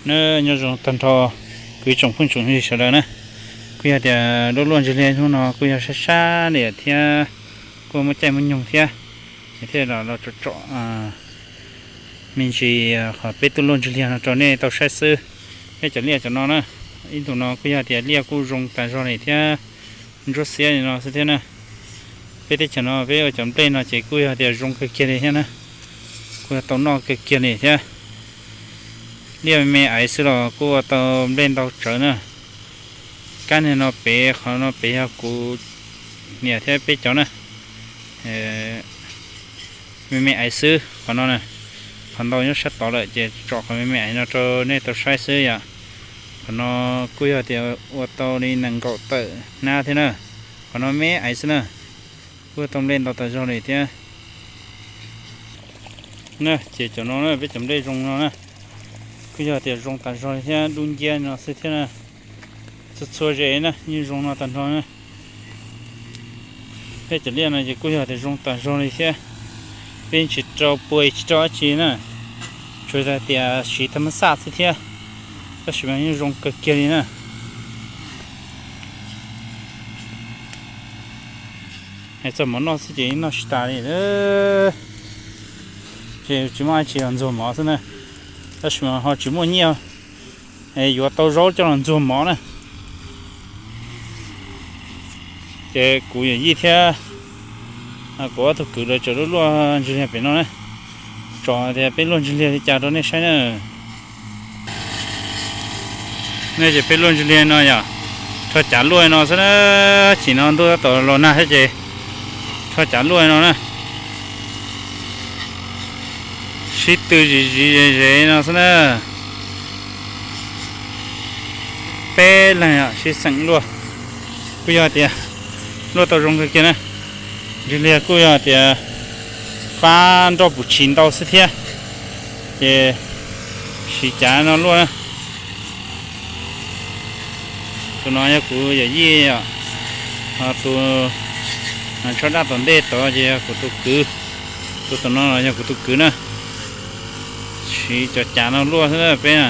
Na, nyob zoo tag nrho kwv tsoom phooj tsoom ywg sawv daws na. Kuj yog tias lub luaj ntsig liag hnub no kuj yog sab sab li thiab, kuj muaj caij muaj nyoog thiab, thiaj los los tsom tsom me ntsis qhov peb tub luaj ntsig liag no rau nej tau saib xwb. Peb cov liaj cov no na, ib ntus no kuj yog tias liaj kuj zoo tas zog li thiab, ntsuab xiab li no xwb thiab na. Peb teb chaws no peb ua cov nplej no ces kuj yog tias zoo kawg kiag li thiab na, kuj yog tau noj kawg kiag li thiab. Liaj me me aiv xwb los kuj ua tau nplej ntau tsawv na. Kab niag no pem, qhov no pem yog kuv niam thiab peb cov na. Me me aiv xwb qhov no na, qhov ntau nyob sab tod lawm ces tsom qhov me me aiv no rau nej tau saib xwb yom. Qhov no kuj yog tias ua tau li nees nkaum tawm hnab thiab na. Qhov no me aiv xwb na, kuj tau nplej ntau tas zog li thiab. Na ces cov no na, peb cov nplej zoo no na, kuj yog tias zoo tas zog li thiab, dub nciab no xwb thiab na. Txhua txhua zes na yeej zoo no tag nrho na. Peb cov liaj no ces kuj yog tias zoo tas zog li thiab. Peb tsis rau puas tsis rau dab tsi na, tsuas yog tias siv thaj mab xaj xwb thiab, tab sis mas yeej zoo kawg kiag li na. Hais txog mov noj xwb ces noj tsis tas li. Ces tsis muaj dab tsi los ntxuag mov xwb na, tab sis mas ho tsis muaj nyiaj yuav tau zaub coj los ntxuag mov na. Ces kuv yawm yij thiab kuv ob tug kwv lawv tseem luaj luaj ntsig liag pem no na. Tsom tias peb luaj ntsig liag li cas rau nej saib na. Nej ces peb luaj ntsig liag no yom, rho cav luaj no xwb na. Chim no ntuj tab tom los nag thiab ces rho cav luaj no na. Sib tw zis zis zes zes no xwb na. Peb leeg sib xeem luaj, kuj yog tias luaj tau zoo kawg kiag na. Ntsig liag kuj yog tias fab nroj pum tshis ntau xwb thiab, ces siv cav no luaj na. Tus no yog kuv yawm yij, ho tus tsho daj tom ntej tod ces yog kuv tus kwv. Tus tom no los yog kuv tus kwv na. Siv cov cav no luaj xwb peb na.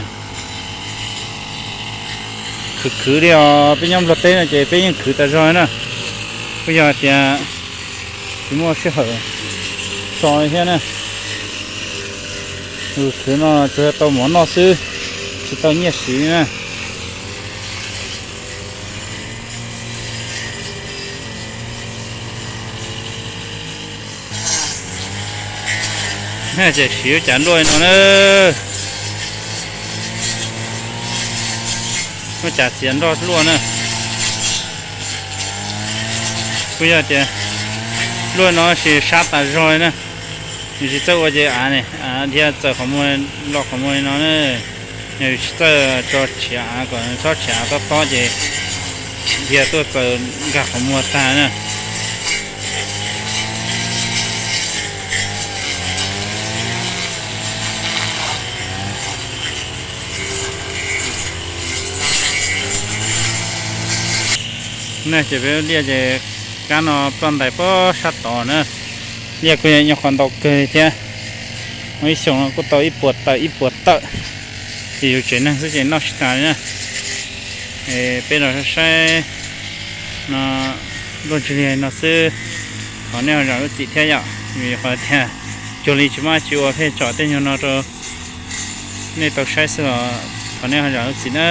Khwv khwv li os, peb nyob Nplog teb no ces peb yeej khwv tas zog na. Kuj yog tias tsis muaj sij hawm so li thiab na. Khwv no tsuas yog tau mov noj xwb, tsis tau nyiaj siv na. Ces siv lub cav luaj no na. Lub cav txiav nroj luaj na. Kuj yog tias luaj no sis sab tas zog li na. Yus tsis txawj ua ces av ne, av dhia txawm qhov muag, los qhov muag li no na. Yog yus tsis txawj tso tshiav av kom txhob tshiav av tob tob ces dhia tuaj txawm nkag qhov muag tag na. Ne ces peb liaj ces kab no ploj ntais pem sab tod na. Liaj kuj yog ib nyuag qhov ntau kawg li thiab. Muaj ib xyoos no kuj tau ib puas tawm ib puas tawm, ces yus tsev neeg xwb ces noj tsis tas li na. Peb los saib no, luaj ntsig li no xwb, thov nej ho zam lub txim thiab yom, vim qhov tias cuag li tsis muaj dab tsi ua pheej tsom tej nyuag no rau nej tau saib xwb los thov nej ho zam lub txim na.